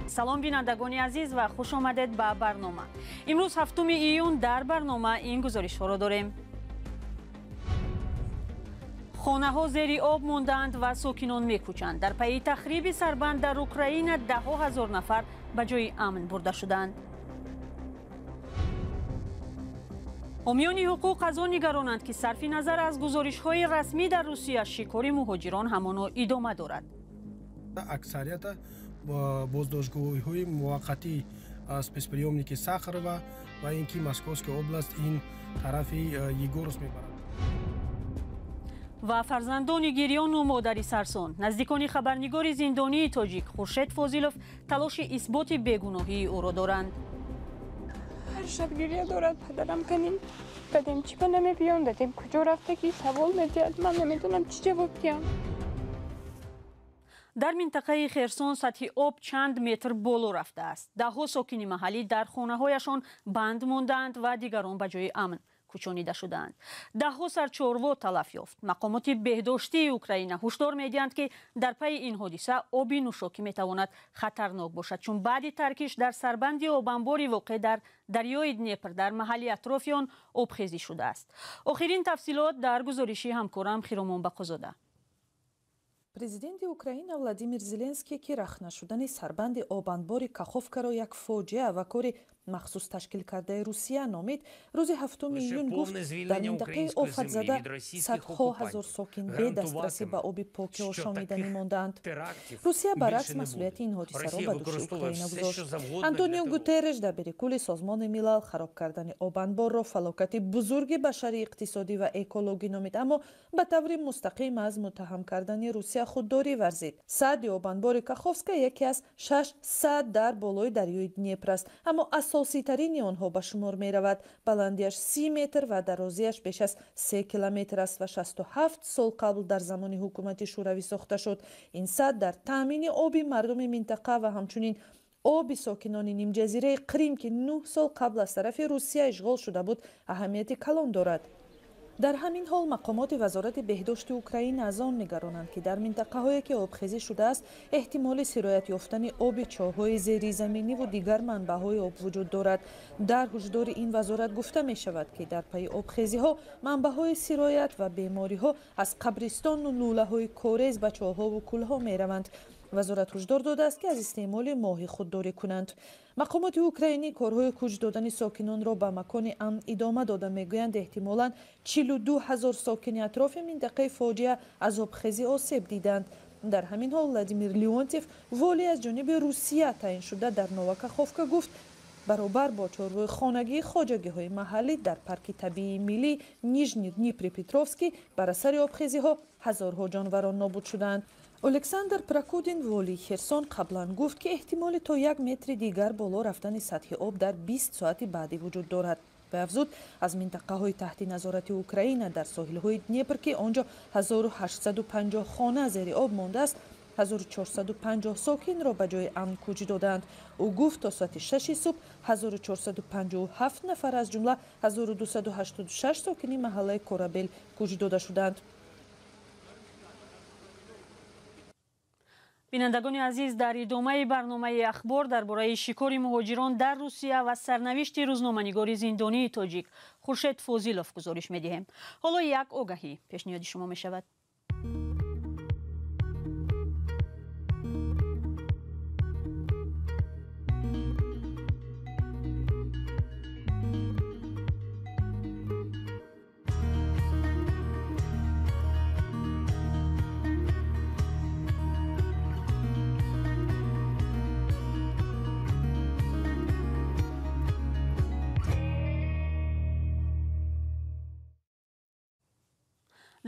Салом, бинандагони азиз, ва хуш омадед ба барнома. Имрӯз 7 июн дар барнома ин гузоришҳоро дорем. Хонаҳо зери об мондаанд ва сокинон мекӯчанд. Дар пайи тахриби сарбанд дар Украина даҳҳо ҳазор нафар ба ҷои амн бурда шуданд. Ҳомиёни ҳуқуқ аз он нигаронанд, ки сарфи назар аз гузоришҳои расмӣ дар Русия шикори муҳоҷирон ҳамоно идома дорад. Аксарията боздоштгоҳҳои муваққатӣ спецприёмники Сахарова ва ин ки Московская область ин тарафи Егорс мебарад. Ва фарзандони гирёну модари сарсон, наздикони хабарнигори зиндонии тоҷик Хуршед Фозилов талоши исботи бегуноҳии ӯро доранд. Ҳар шаб гиря дорад падарам, канин дадем чӣ ба намебиён, дадем куҷо рафтагӣ, савол медиҳад, ман намедонам чӣ ҷавоб диҳам. Дар минтақаи Херсон сатҳи об чанд метр боло рафтааст. Даҳҳо сокини маҳаллӣ дар хонаҳояшон банд мондаанд ва дигарон ба ҷои амн кӯчонида шудаанд. Даҳҳо сарчорво талаф ёфт. Мақомоти беҳдоштии Украина ҳушдор медиҳанд, ки дар пайи ин ҳодиса оби нӯшокӣ метавонад хатарнок бошад, чун баъди таркиш дар сарбанди обанбори воқеъ дар дарёи Днепр дар маҳалли атрофи он обхезӣ шудааст. Охирин тафсилот дар гузориши ҳамкорам Хиромон Бақозода. Президенти Украина Владимир Зеленский, ки рахна шудани сарбанди обанбори Каховкаро як фоҷиа ва кори махсус ташкил кардаи Русия номид, рӯзи 7 июн гуфт, дар минтақаи офатзада садҳо ҳазор сокин бе дастрасӣ ба оби поки ошомиданӣ мондаанд. Русия баръакс масъулияти ин ҳодисаро ба души Украина гузошт. Антонио Гутерреш, дабири кулли Созмони Милал, хароб кардани обанборро фалокати бузурги башарӣ, иқтисодӣ ва экологӣ номид, аммо ба таври мустақим аз муттаҳам кардани Русия худдорӣ варзид. Садди обанбори Каховска яке аз 6 сад дар болои дарёи Днепр аст, аммо асоситарини онҳо ба шумор меравад. Баландиаш 30 метр ва дарозиаш беш аз 3 километр аст ва 67 сол қабл дар замони ҳукумати Шӯравӣ сохта шуд. Ин сад дар таъмини оби мардуми минтақа ва ҳамчунин оби сокинони нимҷазираи Қрим, ки 9 сол қабл аз тарафи Русия ишғол шуда буд, аҳамияти калон дорад. Дар ҳамин ҳол мақомоти Вазорати беҳдошти Украина аз он нигаронанд, ки дар минтақаҳое ки обхезӣ шудааст, эҳтимоли сироят ёфтани оби чоҳҳои зеризаминиву дигар манбаъҳои об вуҷуд дорад. Дар ҳушдори ин вазорат гуфта мешавад, ки дар пайи обхезиҳо манбаъҳои сироят ва бемориҳо аз қабристону лӯлаҳои корез ба чоҳҳову кӯлҳо мераванд. Вазорат ҳушдор додааст, ки аз истеъмоли моҳӣ худдорӣ кунанд. Мақомоти украинӣ корҳои кӯч додани сокинонро ба макони амн идома дода, мегӯянд, эҳтимолан 42 ҳазор сокини атрофи минтақаи фоҷиа аз обхезӣ осеб диданд. Дар ҳамин ҳол Владимир Леонтьев, волӣ аз ҷониби Русия таъин шуда дар Новокаховка, гуфт, баробар бо чорвои хонагии хоҷагиҳои маҳаллӣ дар парки табиии миллӣ Нижний Днепропетровский бар асари обхезиҳо ҳазорҳо ҷонварон нобуд шуданд. Александр Прокудин, волии Херсон, қаблан гуфт, ки эҳтимоли то 1 метри дигар боло рафтани сатҳи об дар 20 соати баъдӣ вуҷуд дорад. Вай афзуд, аз минтақаҳои таҳти назорати Украина дар соҳилҳои Днепр, ки он ҷо 1850 хона зери об мондааст, 1450 сокинро ба ҷои амн кӯч додаанд. Ӯ гуфт, то соати 6 субҳ 1457 нафар, аз ҷумла 1286 сокини маҳаллаи Корабел кӯч дода шуданд. Бинандагони азиз, дар идомаи барномаи ахбор дар бораи шикори муҳоҷирон дар Русия ва сарнавишти рӯзноманигори зиндонии тоҷик Хуршед Фозилов гузориш медиҳем. Ҳоло як огаҳӣ пешниҳоди шумо мешавад.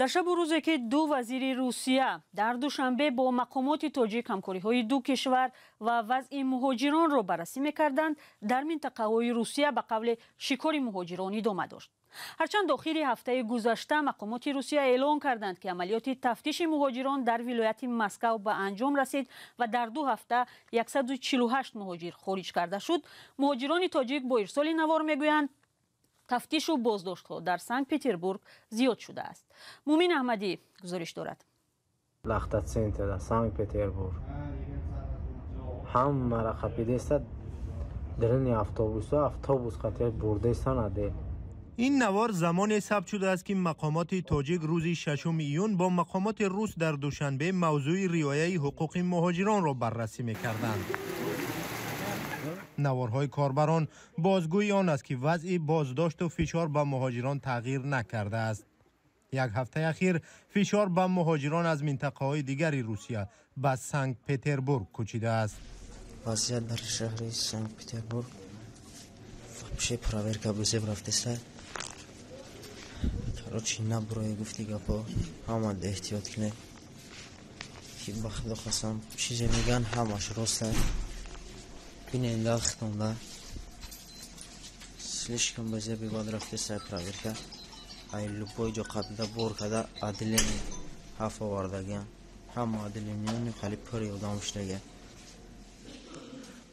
Дар шабу рӯзе ки ду вазири Русия дар Душанбе бо мақомоти тоҷик ҳамкориҳои ду кишвар ва вазъи муҳоҷиронро баррасӣ мекарданд, дар минтақаҳои Русия ба қавли шикори муҳоҷирон идома дошт. Ҳарчанд охири ҳафтаи гузашта мақомоти Русия эълон карданд, ки амалиёти тафтиши муҳоҷирон дар вилояти Москав ба анҷом расид ва дар 2 ҳафта 148 муҳоҷир хориҷ карда шуд, муҳоҷирони тоҷик бо ирсоли навор мегӯянд, тафтишу боздоштҳо дар Санкт-Петербург зиёд шудааст. Мумин Аҳмадӣ гузориш дорад. Лахта-центр дар Санкт-Петербург Ҳамаро қапидеста дарини автобусо, автобус қатъ бурдеста наде. Ин навор замоне сабт шудааст, ки мақомоти тоҷик рӯзи 6 июн бо мақомоти рус дар Душанбе мавзӯи риояи ҳуқуқи муҳоҷиронро баррасӣ мекарданд. Наворҳои корбарон бозгӯи он аст, ки вазъи боздошту фишор ба муҳоҷирон тағйир накардааст. Як ҳафтаи ахир фишор ба муҳоҷирон аз минтақаҳои дигари Русия ба Санкт Петербург кӯчидааст. Вазъият дар шаҳри Санкт Петербург вообще проверка бузеб рафтеста. Короче, наброи гуфти гапо, ҳама эҳтиёт кунед, ки ба худо қасам, чизе мегӯянд, ҳамаш рост аст. Бинен да хитонда слишком безеби бад рафтеста проверка. Ай любой ҷо қабида бор када отделение ҳафт овардагиям, ҳама отделенияни хали пури одам шудага.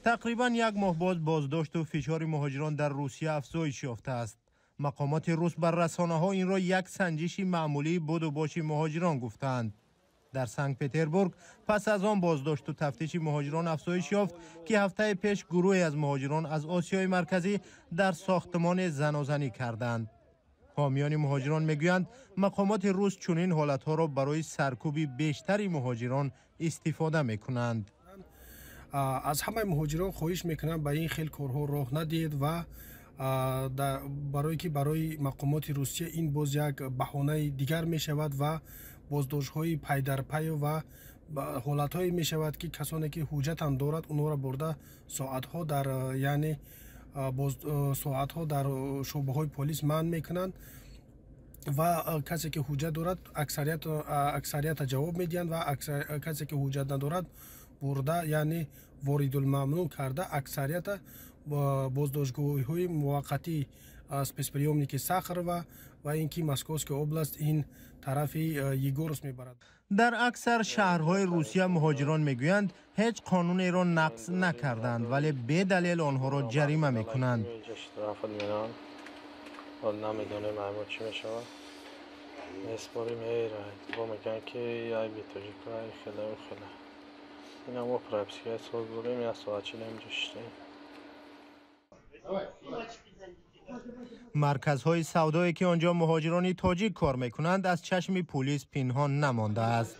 Тақрибан як моҳ боз боздошту фишори муҳоҷирон дар Русия афзоиш ёфтааст. Мақомоти рус бар расонаҳо инро як санҷиши маъмулии буду боши муҳоҷирон гуфтаанд. Дар Санкт Петербург пас аз он боздошту тафтиши муҳоҷирон афзоиш ёфт, ки ҳафтаи пеш гурӯҳе аз муҳоҷирон аз Осиёи Марказӣ дар сохтмоне занозанӣ карданд. Ҳомиёни муҳоҷирон мегӯянд, мақомоти рус чунин ҳолатҳоро барои саркӯби бештари муҳоҷирон истифода мекунанд. Аз ҳамаи муҳоҷирон хоҳиш мекунам, ба ин хел корҳо роҳ надиҳед ва барое ки барои мақомоти Русия ин боз як баҳонаи дигар мешавад ва боздоштҳои пайдарпаю ва ҳолатҳое мешавад, ки касоне ки ҳуҷҷатам дорад, онҳоро бурда соатҳо дар, яъне соатҳо дар шӯъбаҳои полис манъ мекунанд ва касе ки ҳуҷҷат дорад, аксарията ҷавоб медиҳанд ва касе ки ҳуҷҷат надорад, бурда, яъне воридулмамнӯъ карда, аксарията боздоштгоҳҳои муваққатӣ спецприёмники Сахарова ва ин ки Московская область ин тарафи Егорс мебарад. Дар аксар шаҳрҳои Русия муҳоҷирон мегӯянд, ҳеҷ қонунеро нақз накарданд, вале бедалел онҳоро ҷарима мекунанд. Намедонем мо чӣ мешавад. Меспорим, бо мегӯянд, ки айби тоҷика хелаю хела. Ина мо пропискаи соз дорем, як соат чила инҷо шиштем. Марказҳои савдое, ки он ҷо муҳоҷирони тоҷик кор мекунанд, аз чашми пулис пинҳон намондааст.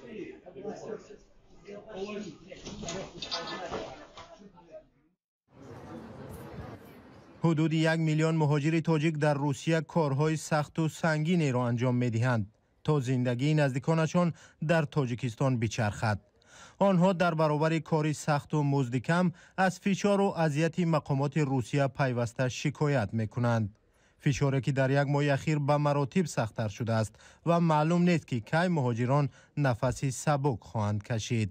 Ҳудуди 1 миллион муҳоҷири тоҷик дар Русия корҳои сахту сангинеро анҷом медиҳанд, то зиндагии наздиконашон дар Тоҷикистон бичархад. Онҳо дар баробари кори сахту музди кам аз фишору азияти мақомоти Русия пайваста шикоят мекунанд, фишоре ки дар як моҳи ахир ба маротиб сахттар шудааст ва маълум нест, ки кай муҳоҷирон нафаси сабук хоҳанд кашид.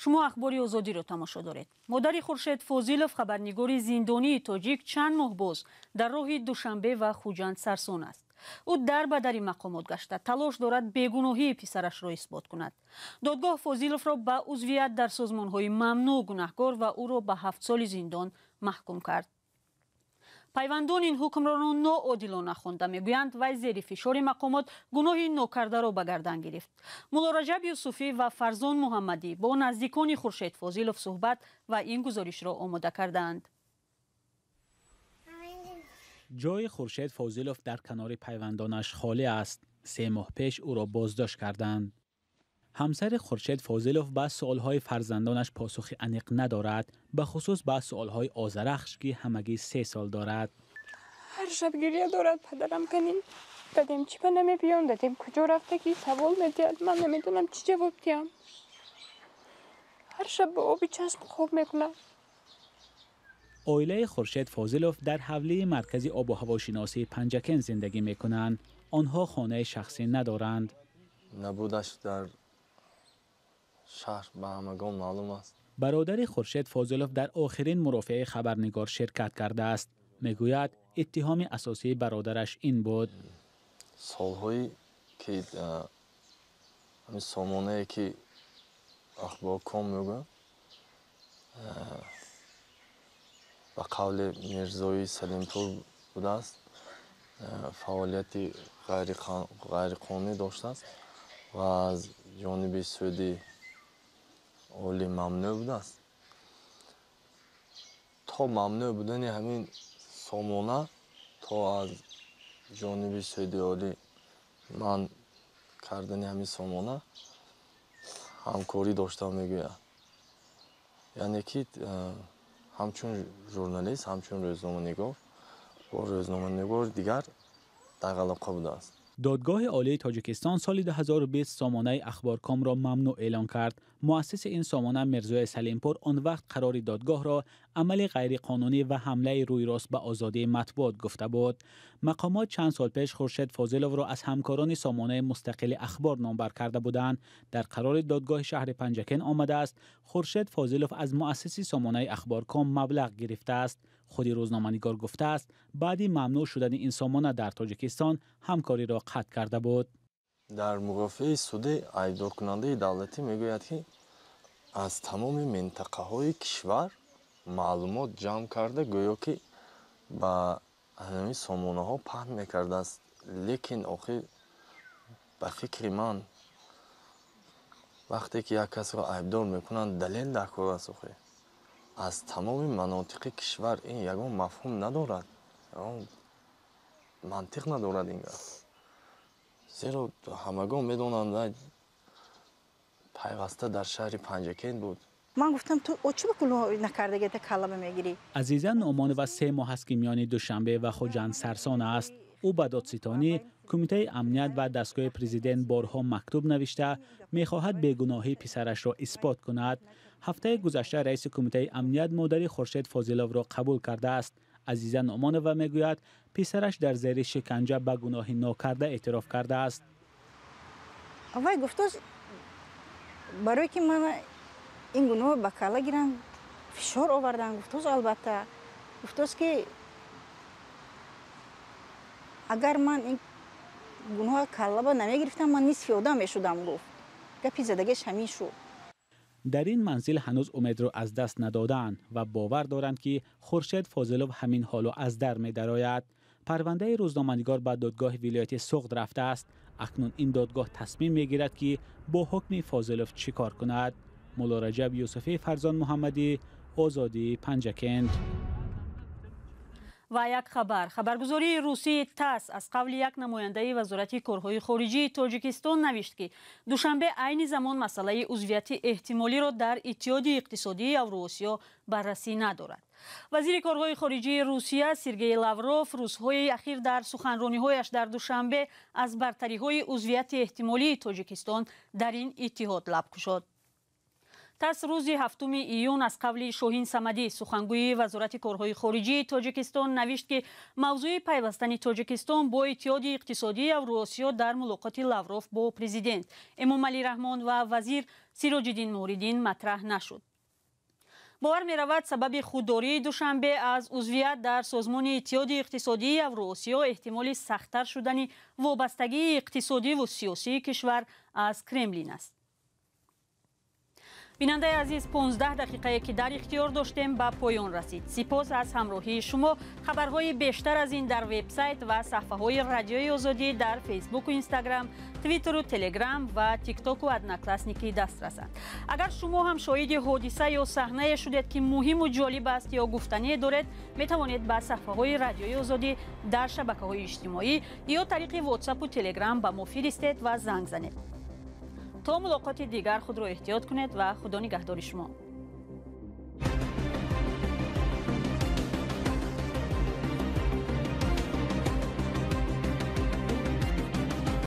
Шумо Ахбори Озодиро тамошо доред. Модари Хуршед Фозилов, хабарнигори зиндонии тоҷик, чанд моҳ боз дар роҳи Душанбе ва Хуҷанд сарсон аст. Ӯ дар ба дари мақомот гашта, талош дорад бегуноҳии писарашро исбот кунад. Додгоҳ Фозиловро ба узвият дар созмонҳои мамнӯъ гунаҳкор ва ӯро ба 7 соли зиндон маҳкум кард. Пайвандон ин ҳукмро ноодилона хонда, мегӯянд, вай зери фишори мақомот гуноҳи нокардаро ба гардан гирифт. Муллораҷаб Юсуфӣ ва Фарзон Муҳаммадӣ бо наздикони Хуршед Фозилов суҳбат ва ин гузоришро омода кардаанд. Ҷои Хуршед Фозилов дар канори пайвандонаш холӣ аст. 3 моҳ пеш ӯро боздошт карданд. Ҳамсари Хуршед Фозилов ба суолҳои фарзандонаш посухи аниқ надорад, бахусус ба суолҳои Озарахш, ки ҳамагӣ 3 сол дорад. Ҳар шаб гиря дорад: падарам канӣ, дадем чӣ ба намебиён, дадем куҷо рафтагӣ? Савол медиҳад, ман намедонам чӣ ҷавоб диҳам. Ҳар шаб ба оби чашм хоб мекунад. Оилаи Хуршед Фозилов дар ҳавлии маркази обу ҳавошиносии Панҷакент зиндагӣ мекунанд. Онҳо хонаи шахсӣ надоранд. Набудаш дар шаҳр ба ҳамагон маълум аст. Бародари Хуршед Фозилов дар охирин мурофиаи хабарнигор ширкат кардааст. Мегӯяд, иттиҳоми асосии бародараш ин буд. Солҳое ки ҳамин сомонае ки Ахборком мегӯянд, ба қавли Мирзои Салимпур будааст, фаъолияти ғайриқонунӣ доштааст ва аз ҷониби суди олӣ мамнӯъ будааст. То мамнӯъ будани ҳамин сомона, то аз ҷониби суди олӣ манъ кардани ҳамин сомона ҳамкорӣ дошта мегӯяд. Яъне ки ҳамчун журналист, ҳамчун рӯзноманигор бо рӯзноманигори дигар дар алоқа будааст. Додгоҳи Олии Тоҷикистон соли 2020 сомонаи Ахборкомро мамнӯъ эълон кард. Муассиси ин сомона Мирзои Салимпур он вақт қарори додгоҳро амали ғайриқонунӣ ва ҳамлаи рӯйрост ба озодии матбуот гуфта буд. Мақомот чанд сол пеш Хуршед Фозиловро аз ҳамкорони сомонаи мустақили Ахбор номбар карда буданд. Дар қарори додгоҳи шаҳри Панҷакент омадааст, Хуршед Фозилов аз муассиси сомонаи Ахборком маблағ гирифтааст. Худи рӯзноманигор гуфтааст, баъди мамнӯъ шудани ин сомона дар Тоҷикистон ҳамкориро қатъ карда буд. Дар мурофиаи суди айбдоркунандаи давлатӣ мегӯяд, ки аз тамоми минтақаҳои кишвар маълумот ҷамъ карда, гӯё ки ба ҳамин сомонаҳо паҳн мекардааст. Лекин охир ба фикри ман вақте ки як касро айбдор мекунанд, далел дар кор аст. Охир аз тамоми манотиқи кишвар ин ягон мафҳум надорад, ягон мантиқ надорад ин гап. Зеро ҳамагон медонанд, пайваста дар шаҳри Панҷакент буд. Ман гуфтам, ту чӣ ба кулло накардагита каллаба мегирӣ? Азиза Нуъмонова 3 моҳ аст, ки миёни Душанбе ва Хуҷанд сарсон аст. Ӯ ба додситонӣ, Кумитаи амният ва дастгоҳи президент борҳо мактуб навишта, мехоҳад бегуноҳии писарашро исбот кунад. Ҳафтаи гузашта раиси Кумитаи амният модари Хуршед Фозиловро қабул кардааст. Азиза Нуъмонова мегӯяд, писараш дар зери шиканҷа ба гуноҳи нокарда эътироф кардааст. Вай гуфтост, барое ки ман ин гуноҳ ба калла гирам, фишор овардан. Гуфтост, албатта, гуфтост, ки агар ман ин гуноҳ каллаба намегирифтам, ман нисфи одам мешудам, гуфт. Гапи задагиш ҳамин шуд. Дар ин манзил ҳанӯз умедро аз даст надодаанд ва бовар доранд, ки Хуршед Фозилов ҳамин ҳоло аз дар медарояд. Парвандаи рӯзноманигор ба додгоҳи вилояти Суғд рафтааст. Акнун ин додгоҳ тасмим мегирад, ки бо ҳукми Фозилов чӣ кор кунад. Мулло Раҷаб Юсуфӣ, Фарзон Муҳаммадӣ, Озодӣ, Панҷакент. Ва як хабар. Хабаргузории русии ТАСС аз қавли як намояндаи Вазорати корҳои хориҷии Тоҷикистон навишт, ки Душанбе айни замон масъалаи узвияти эҳтимолиро дар Иттиҳоди иқтисодии Авруосиё баррасӣ надорад. Вазири корҳои хориҷии Русия Сергей Лавров рӯзҳои ахир дар суханрониҳояш дар Душанбе аз бартариҳои узвияти эҳтимолии Тоҷикистон дар ин иттиҳод лаб кушод. ТАСС рӯзи 7 июн аз қавли Шоҳин Самадӣ, сухангӯи Вазорати корҳои хориҷии Тоҷикистон, навишт, ки мавзӯи пайвастани Тоҷикистон бо Иттиҳоди иқтисодии Авруосиё дар мулоқоти Лавров бо президент Эмомалӣ Раҳмон ва вазир Сироҷиддин Муҳриддин матраҳ нашуд. Бовар меравад, сабаби худдории Душанбе аз узвият дар созмони Иттиҳоди иқтисодии Авруосиё эҳтимоли сахттар шудани вобастагии иқтисодиву сиёсии кишвар аз Кремлин аст. Бинандаи азиз, 15 дақиқае ки дар ихтиёр доштем ба поён расид. Сипос аз ҳамроҳии шумо. Хабарҳои бештар аз ин дар вебсайт ва саҳфаҳои Радиои Озодӣ дар Фейсбуку Инстаграм, Твиттеру Телеграм ва Тиктоку Одноклассники дастрасанд. Агар шумо ҳам шоҳиди ҳодиса ё саҳнае шудед, ки муҳиму ҷолиб аст ё гуфтание доред, метавонед ба саҳфаҳои Радиои Озодӣ дар шабакаҳои иҷтимоӣ ё тариқи Ватсапу Телеграм ба мо фиристед ва занг занед. То мулоқоти дигар худро эҳтиёт кунед ва Худо нигаҳдори шумо.